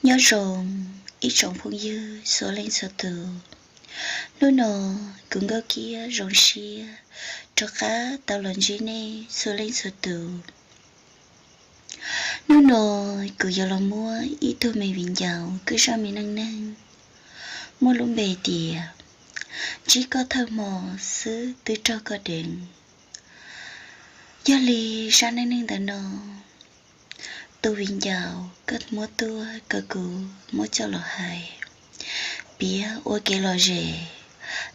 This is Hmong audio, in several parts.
Nyob zoo ib tsoom phooj ywg txhua leej txhua tus. Hnub no kuv Nkauj Kiab zoo siab rov qab tau los ntsib nej txhua leej txhua tus. Hnub no kuv yuav los muab ib tug me viv ncaus kwj zaj me neej neeg muaj lub npe tias Ntsib koj thawj hmo xwb twb raug koj deev. Yog li zaj neej neeg ntawm no, tus viv ncaus koj muab tuaj kom kuv muab coj los hais, piav ua kev lom zem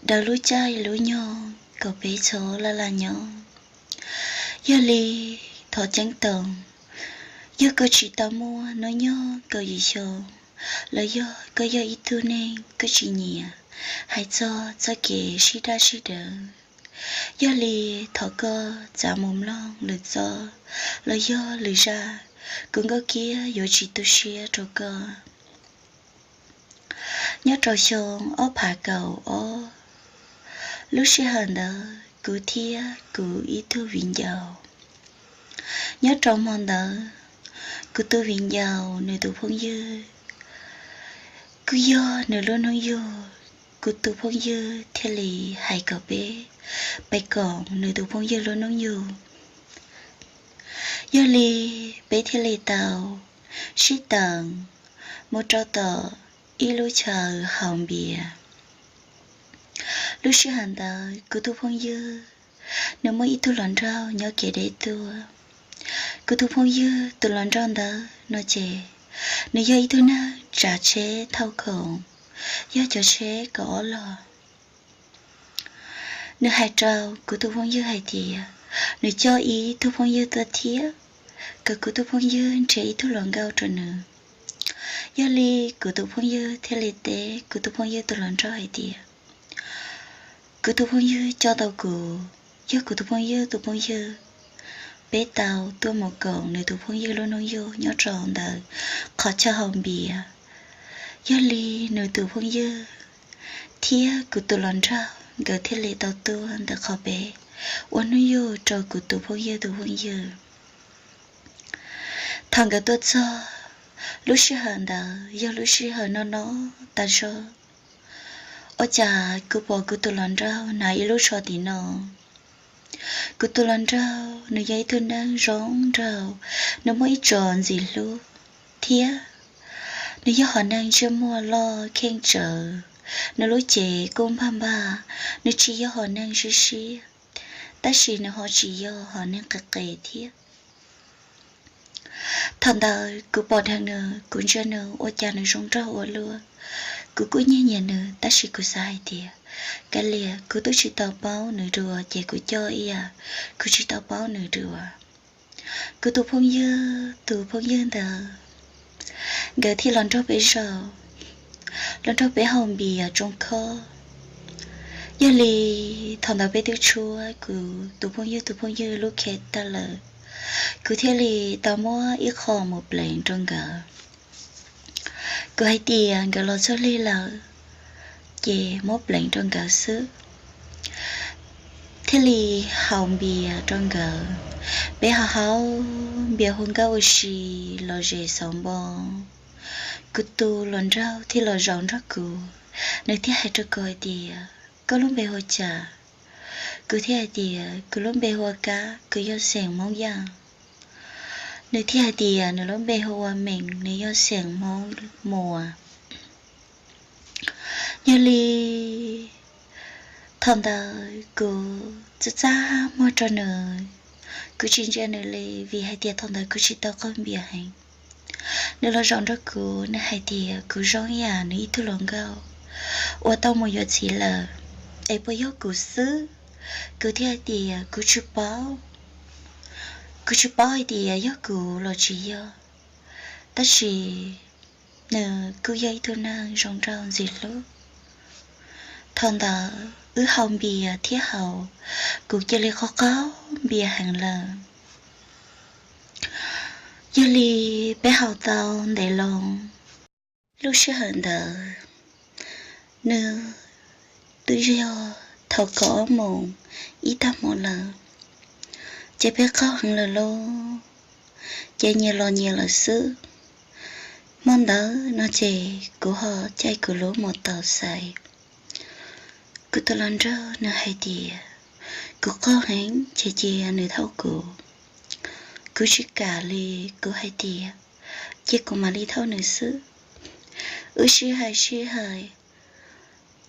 daws lub caij lub nyoog kom peb txhob laj laj nyob. Yog li thov ceeb toom, yog koj tsis tau muaj hnub nyoog kaum yim xyoo, los yog koj yog ib tug neeg koj tsis nyiam hais txog txoj kev sib daj sib deev, yog li thov koj txav mus mloog lwm txoj los yog lwm zaj, kuv Nkauj Kiab yuav tsis tu siab rau koj. Nyob rau xyoo ob phav kaum ob, lub sij hawm ntawd kuv thiab kuv ib tug viv ncaus, nyob rau hmo ntawd kuv tus viv ncaus nws tus phooj ywg kuj yog nws lub hnub yug, kuv tus phooj ywg thiaj li hais kom peb pais koom nws tus phooj ywg lub hnub yug. Yog li peb thiaj li tau sib teem mus rau tom ib lub chaw haus npias. Lub sij hawm ntawd kuv tus phooj ywg nws muaj ib tug hluas nraug nyob kev deb tuaj. Kuv tus phooj ywg tus hluas nraug ntawd no ces nws yog ib tug neeg tsav tsheb thauj khoom, yog cov tsheb kaum ob los. Nws hais rau kuv tus phooj ywg hais tias nws coj ib tug phooj ywg tuaj thiab, kom kuv tus phooj ywg nrhiav ib tug hluas nkauj rau nws. Yog li kuv tus phooj ywg thiaj li teb kuv tus phooj ywg tus hluas nraug hais tias kuv tus phooj ywg coj tau kuv, yog kuv tus phooj ywg tus phooj ywg, peb tau tuaj mus koom nws tus phooj ywg lub hnub yug nyob rau ntawm qhov chaw haus npias. Yog li nws tus phooj ywg thiab kuv tus hluas nraug nkawd thiaj li tau tuaj ntawm qhov peb ua hnub yug rau kuv tus phooj ywg tus phooj ywg. Thaum nkawd tuaj txog, lub sij hawm ntawd yog lub sij hawm no no tas zog, ua cas kuv pom kuv tus hluas nraug hnav ib lub tsho tim no. Kuv tus hluas nraug nws yog ib tug neeg zoo nraug, nws muaj ib txoj ntxim hlub thiab nws yog hom neeg ntsej muag loj kheej tsawv, nws lub cev kuj npaj npaj, nws tsis yog hom neeg siab siab, tab sis nws ho tsis yog hom neeg qis qis thiab. Thaum ntawd kuv pom dheev nws, kuv ntsia nws ua cas nws zoo nraug ua luaj. Kuv kuj nyiam nyiam nws, tab sis kuv xav hais tias kav liam, kuv twb tsis tau paub nws dua ces kuv coj ib yam kuv tsis tau paub nws dua. Kuv tus phooj ywg tus phooj ywg ntawd nkawd thiaj los nrog peb zaum, los nrog peb haus npias tsoo khob. Yog li thaum ntawd peb twb tshuab kuv tus phooj ywg tus phooj ywg lub khev tag lawm, kuv thiaj li tau muab ib qho mus pleev rau nkawd. Kuv hais tias nkawd los txog lig lawm, ces muab pleev rau nkawd xwb. Thiaj li haus npias rau nkawd. Peb ho haus npias hu nkauj ua si los zes xauv npo. Kuv tus hluas nraug thiaj los zaum nrog kuv, nws thiaj hais rau kuv hais tias, koj lub npe hu ua cas? Kuv thiaj hais tias kuv lub npe hu ua Kab, kuv yog xeem Hmoob Yaj. Nws thiaj hais tias nws lub npe hu ua Meem, nws yog xeem Hmoob Muas. Yog li thaum ntawd kuv txaj txaj muag rau nws, kuv tsis ntsia nws li vim hais tias thaum ntawd kuv tsis tau qaug npias heev. Nws los zaum nrog kuv, nws hais tias kuv zoo ib yam nws ib tug hluas nkauj uas tau mus yuav txiv lawm, es puas yog kuv xwb? Kuv thiaj hais tias kuv tsis paub, kuv tsis paub hais tias yog kuv los tsis yog, tab sis nws kuj yog ib tug neeg zoo nraug ntxim hlub. Thaum ntawd wb haus npias thiab haus, kuv cia li qaug qaug npias heev lawm. Yog li peb haus tau ntev loo, lub sij hawm ntawd nws twb yog thaum kaum ob moos ib tag hmo lawm, ces peb qaug heev lawm lauj, ces nyias los nyias lawm xwb. Hmo ntawd no ces kuv ho caij kuv lub mus taus xaiv. Kuv tus hluas nraug nws hais tias kuv qaug heev ces cia nws thauj kuv. Kuv tsis kam li, kuv hais tias cia kuv mam li thauj nws xwb. Wb sib hais sib hais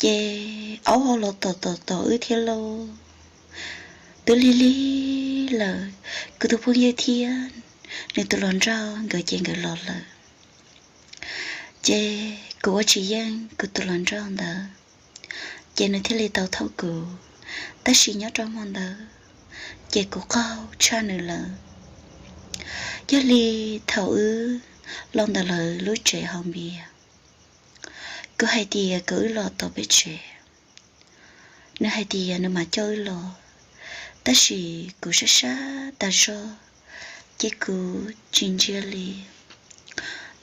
ces aub ho los tom tom tom wb thiab lauj. Twb lig lig lawm, kuv tus phooj ywg thiab nws tus hluas nraug nkawd ces nkawd los lawm. Ces kuv ua tsis yeej kuv tus hluas nraug ntawd, ces nws thiaj li tau thauj kuv. Tab sis nyob rau hmo ntawd ces kuv qaug tshaj nws lawm. Yog li thaum wb los ntawm lawv lub tsev haus npias, kuv hais tias kom wb los tom peb tsev, nws hais tias nws mam coj wb los. Tab sis kuv sab sab tas zog, ces kuv tsis ntsia li.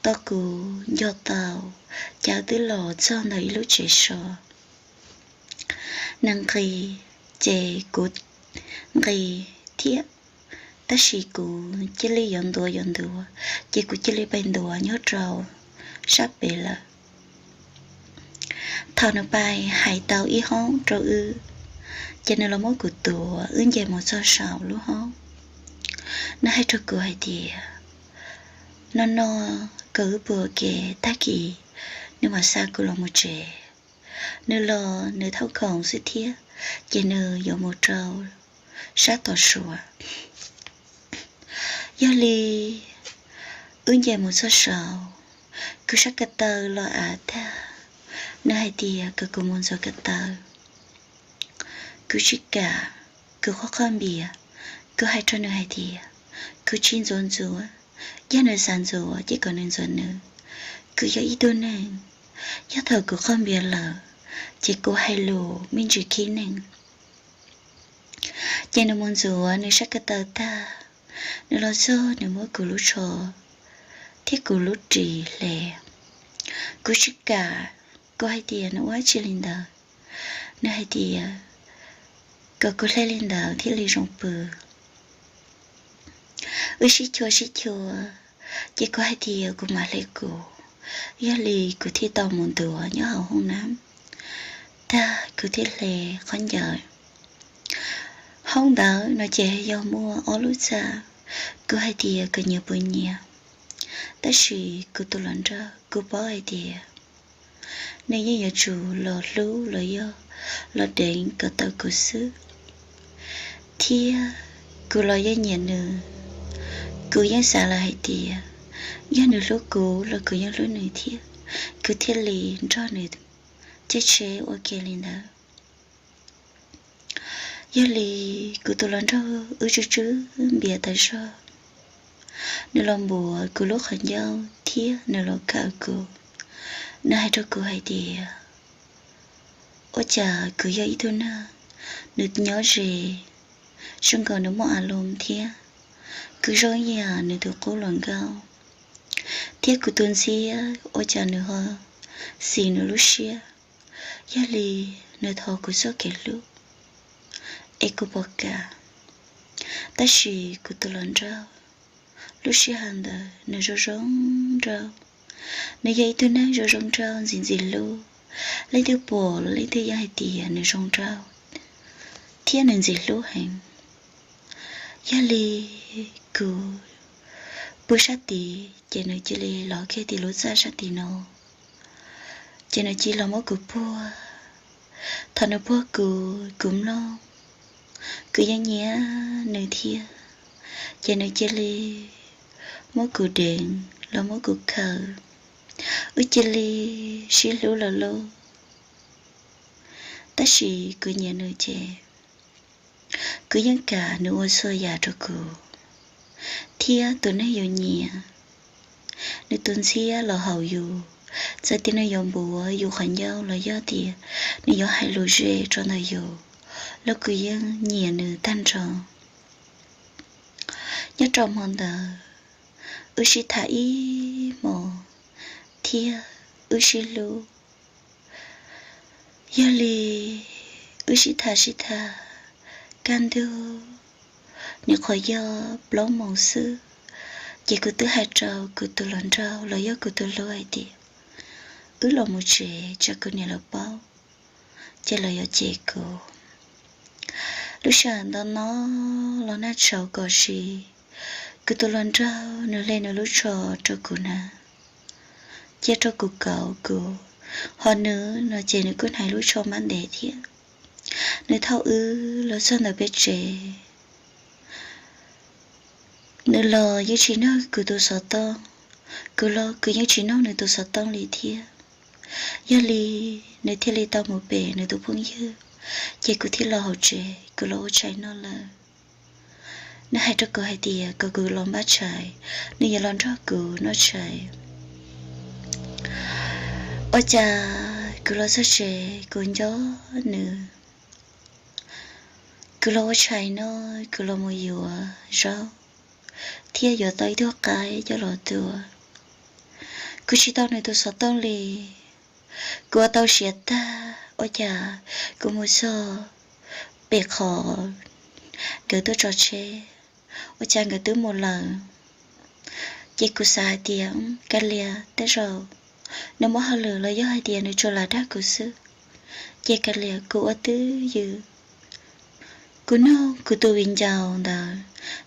Tau kuv nco tau, cas twb los txog ntawm ib lub tsev so. Nws nqis, ces kuv nqis thiab, tab sis kuv cia li yuav ntuav yuav ntuav, ces kuv cia li pais ntuav nyob rau sab pem lawm. Thaum nws pais hais tau ib hoob rau wb, ces nws los muab kuv tuav wb nce mus txog saum lub hoob. Nws hais rau kuv hais tias no no, kom wb pw ua ke, tag kis nws mam xa kuv los mus tsev. Nws los nws thauj khoom xwb thiab, ces nws yuav mus rau sab tom suav. Yog li wb nce mus txog saud, kuv sab ko taw los av tag, nws hais tias kom kuv mus ntxuav ko taw. Kuv tsis kam, kuv qhov qhov npias, kuv hais rau nws hais tias kuv tsis ntxuav ntxuav, yog nws xav ntxuav ces kom nws ntxuav nws. Kuv yog ib tug neeg, yog thaum kuv qhov npias lawm, ces kuv hais lus me ntsis khib neeg. Ces nws mus ntxuav nws sab ko taw tag, nws los txog nws muab kuv lub tsho thiab kuv lub ris hle. Kuv tsis kam, kuv hais tias nws ua tsi li ntawd. Nws hais tias kom kuv hle li ntawd thiaj li zoo pw. Wb sib chua sib chua, ces kuv hais tias kuv mam hle kuv. Yog li kuv thiaj tau mus ntuav nyob hauv hoob nab, tag kuv thiaj hle qhov ncauj. Hoob ntawd no ces yog muaj ob lub txaj, kuv hais tias kom nyias pw nyias. Tab sis kuv tus hluas nraug kuv paub hais tias nws yeej yuav tsum los hlub los yog los deev kom tau kuv xwb. Thiab kuv los yeej nyiam nws, kuv yeej xav lawm hais tias yog nws hlub kuv los kuv yeej hlub nws thiab, kuv thiaj li nrog nws caij tsheb ua ke li ntawd. Yog li kuv tus hluas nraug wb tsw tsw npias tas zog, nws los npuav kuv lub qhov ncauj thiab nws los khaws kuv. Nws hais rau kuv hais tias ua cas kuv yog ib tug neeg nws nyob ze, zoo nkaus nws muaj a loo thiab, kuv zoo ib yam nws tus qub hluas nkauj, thiab kuv tus ntxhiab ua cas nws ho xis nws lub siab. Yog li nws thov kuv txoj kev hlub, es kuv puas kam. Tab sis kuv tus hluas nraug lub sij hawm ntawd nws zoo zoo nraug, nws yog ib tug neeg zoo zoo nraug ntxim ntxim hlub. Leej twg pom los leej twg yeej hais tias nws zoo nraug thiab nws ntxim hlub heev. Yog li kuv pw sab tid ces nws cia li los kiag tim lub txaj sab tid no, ces nws cia li los muab kuv puag. Thaum nws puag kuv, kuv mloog, kuv yeej nyiam nws thiab, ces nws cia li muab kuv deev los muab kuv khaws, wb cia li sib hlub lawm lauj. Tab sis kuv nyiam nws ces kuv yeej kam nws ua txhua yam rau kuv, thiab tus neeg yus nyiam, nws tus ntxhiab los haum yus, txawm tias nws yuav npuav yus qhov ncauj los yog tias nws yuav hais lus ze rau ntawm yus, los kuv yeej nyiam nws tag nrho. Nyob rau hmo ntawd, wb sib tham ib hmos thiab wb sib hlub. Yog li wb sib tham sib tham kaj ntug, nyuam qhuav yog plaub moos xwb, Ces kuv twb hais rau kuv tus hluas nraug los yog kuv tus hlub hais tias, wb los mus tsev tsam kuv niam lawv paub, ces lawv yuav cem kuv. Lub sij hawm ntawd no los nag tshauv kom si, kuv tus hluas nraug nws hle nws lub tsho rau kuv hnav, cia rau kuv kauv kuv, ho nws no ces nws kuj hnav lub tsho mab ntev thiab. Nws thauj wb los txog ntawm peb tsev. Nws los yeej tsis noj kuv tus xov tooj, kuv los kuv yeej tsis noj nws tus xov tooj li thiab. Yog li nws thiaj li tau mus pem nws tus phooj ywg, ces kuv thiaj los hauv tsev kuv los ua tshais noj lawm. Nws hais rau kuv hais tias kom kuv los npaj tshais, nws yuav los nrog kuv noj tshais. Ua cas kuv los txog tsev kuv nco nws, kuv los ua tshais noj, kuv los mus yuav zaub thiab yuav tau ib tug qaib coj los tua. Kuv tsis tau nws tus xov tooj li. Kuv ua tau siav tag ua cas kuv mus txog pem qhov nkawd tuaj tso tsheb, ua cas nkawd twb mus lawm. Ces kuv xav hais tias, Kav liam, tej zaum nws muaj hauj lwm los yog hais tias nws tsuas lam dag kuv xwb. Ces kav liam kuv ua twj ywm. Kuv nug kuv tus viv ncaus ntawd,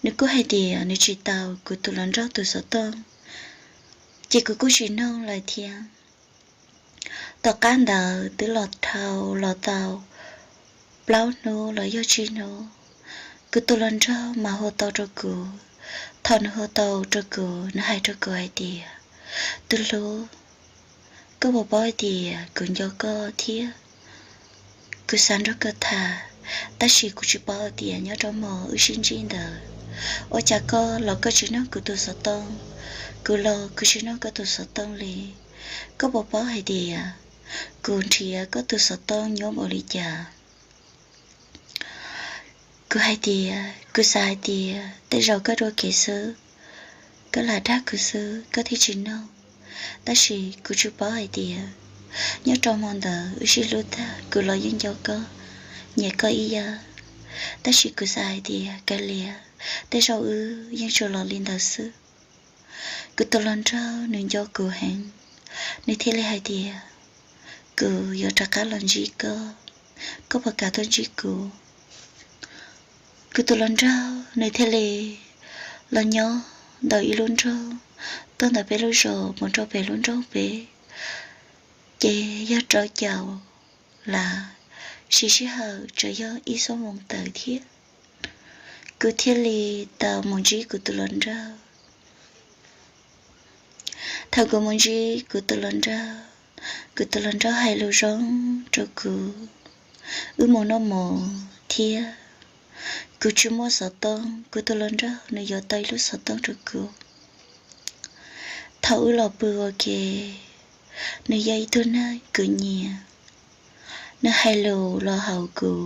nws kuj hais tias nws tsis tau kuv tus hluas nraug tus xov tooj, ces kuv kuj tsis nug lawm thiab. Tom qab ntawd twb los dhau los tau plaub hnub los yog tsib hnub, kuv tus hluas nraug mas hu tau rau kuv. Thaum nws hu tau rau kuv, nws hais rau kuv hais tias, Tus hlub, koj puas paub hais tias kuv nco koj thiab kuv xav nrog koj tham, tab sis kuv tsis paub hais tias nyob rau hmo wb sib ntsib ntawd, ua cas koj los koj tsis nug kuv tus xov tooj, kuv los kuv tsis nug koj tus xov tooj li. Koj puas paub hais tias kuv nrhiav koj tus xov tooj nyuaj npaum li cas? Kuv hais tias, kuv xav hais tias tej zaum koj dua kev xwb, koj lam dag kuv xwb koj thiaj tsis nug. Tab sis kuv tsis paub hais tias nyob rau hmo ntawd wb sib hlub tag, kuv los yeej nco koj, nyiam koj ib yam. Tab sis kuv xav hais tias kav liam, tej zaum wb yeej tsuas los li ntawd xwb. Kuv tus hluas nraug nws nco kuv heev, nws thiaj li hais tias, Kuv yuav rov qab los ntsib koj, koj puas kam tuaj ntsib kuv? Kuv tus hluas nraug nws thiaj li los nyob ntawm ib lub nroog, tuaj ntawm peb lub zos mus rau pem lub nroog pem, ces yog rau caum lawm, siv sij hawm tsuas yog ib xuab moos tawm thiab, kuv thiaj li tau mus ntsib kuv tus hluas nraug. Thaum kuv mus ntsib kuv tus hluas nraug, kuv tus hluas nraug hais lus zoo rau kuv, wb mus noj mov thiab. Kuv tsis muaj xov tooj, kuv tus hluas nraug nws yuav tau ib lub xov tooj rau kuv. Thaum wb los pw ua ke, nws yog ib tug neeg kuv nyiam, nws hais lus los haum kuv,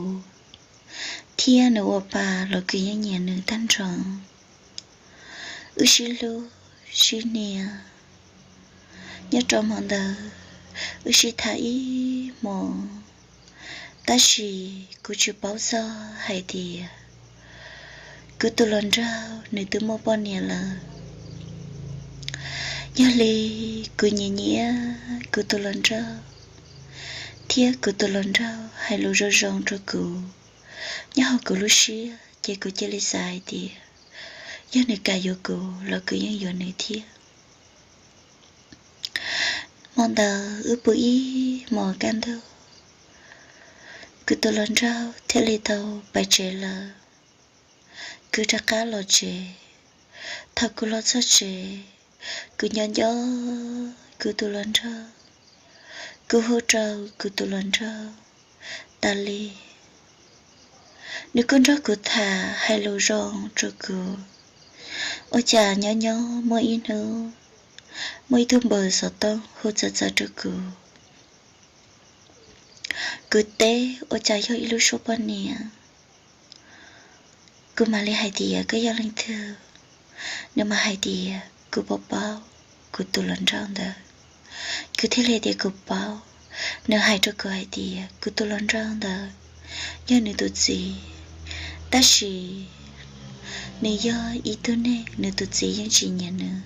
thiab nws ua pa los kuv yeej nyiam nws tag nrho. Wb sib hlub sib hnia, nyob rau hmo ntawd wb sib tham ib hmos, tab sis kuv tsis paub txog hais tias kuv tus hluas nraug nws twb muaj poj niam lawm. Yog li kuv nyiam nyiam kuv tus hluas nraug, thiab kuv tus hluas nraug hais lus zoo zoo rau kuv. Nyob hauv kuv lub siab ces kuv cia li xav hais tias yog nws kam yuav kuv los kuv yeej yuav nws thiab. Hmo ntawd wb pw ib hmos kaj ntug, kuv tus hluas nraug thiaj li tau pais tsev lawm. Kuv rov qab los tsev. Thaum kuv los txog tsev, kuv nco nco kuv tus hluas nraug, kuv hu rau kuv tus hluas nraug tas li. Nws kuj nrog kuv tham hais lus zoo rau kuv. Ua cas nyob nyob muaj ib hnub, muaj ib tug npawb xov tooj hu txawv txawv rau kuv. Kuv teb ua cas yog ib lub suab poj niam. Kuv mam li hais tias koj yog leej twg? Nws mam hais tias kuv puas paub kuv tus hluas nraug ntawd. Kuv thiaj li tias kuv paub. Nws hais rau kuv hais tias kuv tus hluas nraug ntawd yog nws tus txiv, tab sis Nws yog ib tug neeg nws tus txiv yeej tsis nyiam nws,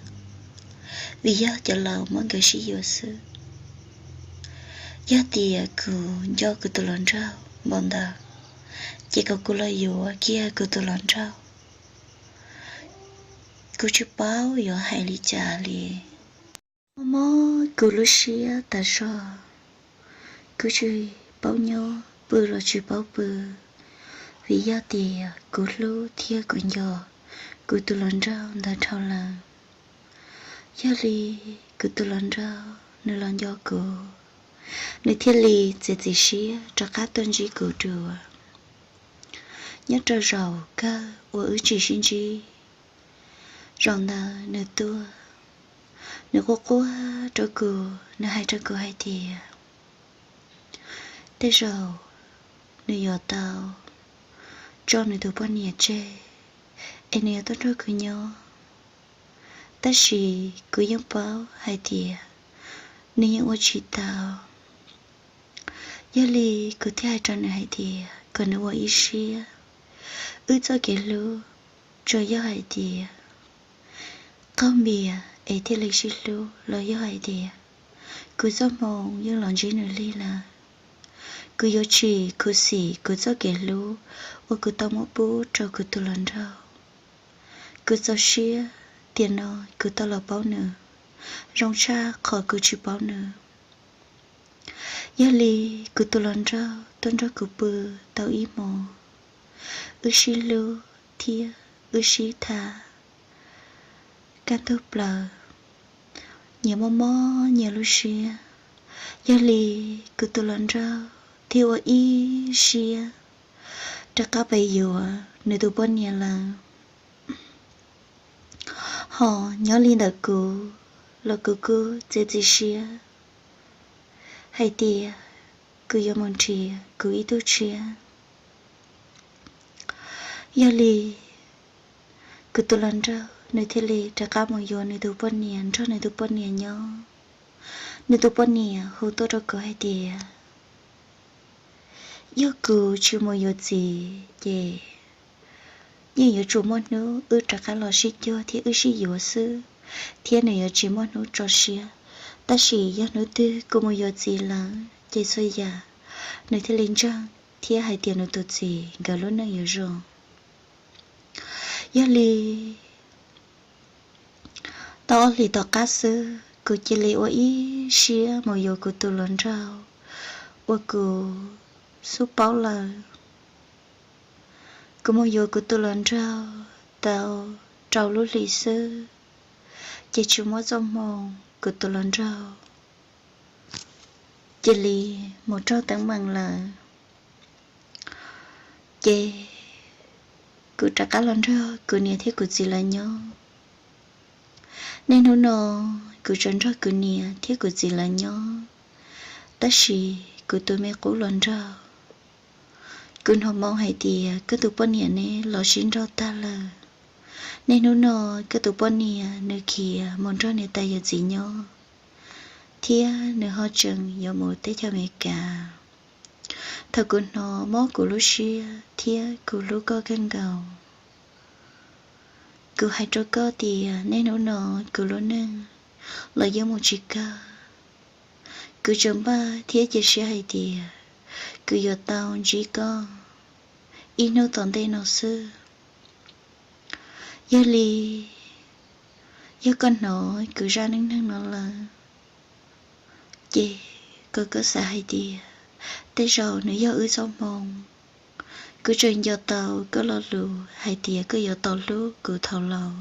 vim yog cov laus muab nkawd sib yuav xwb. Yog tias kuv nco kuv tus hluas nraug npaum ntawd, ces kom kuv los yuav kiag kuv tus hluas nraug. Kuv tsis paub yuav hais li cas li. Mob mob kuv lub siab tas zog, kuv tsis paub nyob pw los tsis paub pw, vim yog tias kuv hlub thiab kuv nco kuv tus hluas nraug ntawd dhau lawm. Yog li kuv tus hluas nraug nws los nco kuv, nws thiaj li txiav txim siab rov qab tuaj ntsib kuv dua. Nyob rau zaum kawg uas wb tsis sib ntsib, zaum ntawd nws tuaj, nws quaj quaj rau kuv, nws hais rau kuv hais tias tej zaum nws yuav tau tso nws tus poj niam tseg, es nws yuav tuaj nrog kuv nyob. Tab sis kuv yeej paub hais tias nws yeej ua tsis tau. Yog li kuv thiaj hais rau nws hais tias kom nws ua ib siab, wb txoj kev hlub tsuas yog hais tias qaug npias es thiaj li sib hlub los yog hais tias kuv txoj hmoo yeej los ntsib nws lig lawm. Kuv yuav tsis khuv xim kuv txoj kev hlub uas kuv tau muab pub rau kuv tus hluas nraug. Kuv txaus siab tiam no kuv tau los paub nws, zoo tshaj qhov kuv tsis paub nws. Yog li kuv tus hluas nraug tuaj nrog kuv pw tau ib hmos, wb sib hlub thiab wb sib tham kaj ntug plaws, nyias mob mob nyias lub siab. Yog li kuv tus hluas nraug thiaj ua ib siab rov qab pem yuav nws tus poj niam lawm. Ho nyob li ntawm kuv los kuv kuj txiav txim siab hais tias kuv yuav mus nrhiav kuv ib tug tshiab. Yog li kuv tus hluas nraug nws thiaj li rov qab mus yuav nws tus poj niam, nrog nws tus poj niam nyob. Nws tus poj niam hu tuaj rau kuv hais tias yog kuv tsis mus yuav txiv ces yeej yuav tsum muaj hnub wb rov qab los sib cuag thiab wb sib yuav xwb, thiab nws yuav tsis muaj hnub tso siab. Tab sis yog hnub twg kuv mus yuav txiv lawm ces txhua yam nws thiaj li ntseeg thiab hais tias nws tus txiv nkawd lub neej yuav zoo. Yog li tau ob hlis tom qab xwb kuv cia li ua ib siab mus yuav kuv tus hluas nraug uas kuv xub paub lawm. Kuv mus yuav kuv tus hluas nraug tau rau lub hlis xwb, ces tsis muaj txoj hmoo, kuv tus hluas nraug cia li mus raug teeb meem lawm. Ces kuv rov qab los nrog kuv niam thiab kuv txiv lawv nyob. Niaj hnub no kuv tseem nrog kuv niam thiab kuv txiv lawv nyob, tab sis kuv tus me qub hluas nraug, kuv hnov moo hais tias koj tus poj niam neb los sib nrauj tag lawm. Niaj hnub no koj tus poj niam nws khiav mus nrog niam tais yawm txiv nyob, thiab nws ho tseem yuav mus teb chaws Amelikas. Thaum kuv hnov mob kuv lub siab thiab kuv hlub koj kawg nkaus. Kuv hais rau koj tias niaj hnub no kuv lub neej los yeej mus tsis kawg. Kuv tseem npaj thiab cia siab hais tias kuv yuav tau ntsib koj ib hnub tom ntej no xwb. Yog li, yog koj hnov kuv zaj neej neeg no lawm, ces kom koj xav hais tias tej zaum nws yog wb txoj hmoo. Kuv tseem nco tau koj lo lus hais tias koj yuav tau hlub kuv thaum laus.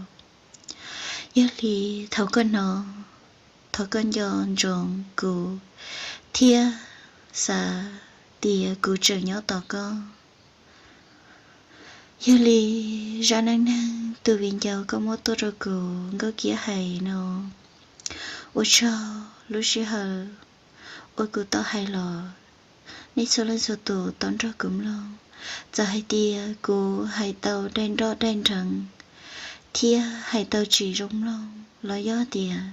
Yog li thaum koj hnov, thov koj nco ntsoov kuv thiab xav tias kuv tseem nyob tos koj. Yog li zaj neej neeg tus viv ncaus koj muab tuaj rau kuv Nkauj Kiab hais no, ua tsaug lub sij hawm uas kuv tau hais los nej txhua leej txhua tus tau nrog kuv mloog. Txawm hais tias kuv hais tau daig nroj daig nreev thiab hais tau tsis zoo mloog los yog tias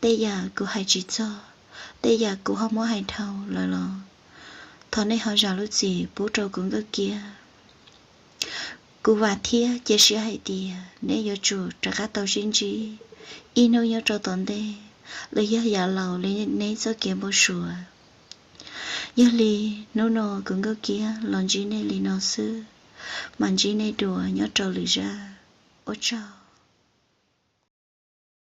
tej yam kuv hais tsis txog, tej yam kuv ho muab hais dhau lawm los thov nej ho zam lub txim pub rau kuv Nkauj Kiab. Kuv vam thiab cia siab hais tias neb yuav tsum rov qab tau sib ntsib ib hnub nyob rau tom ntej, los yog yam laus li neb txoj kev npau suav. Yog li hnub no kuv Nkauj Kiab los ntsib nej li no xwb, mam ntsib nej dua nyob rau lwm zaj. Ua tsaug.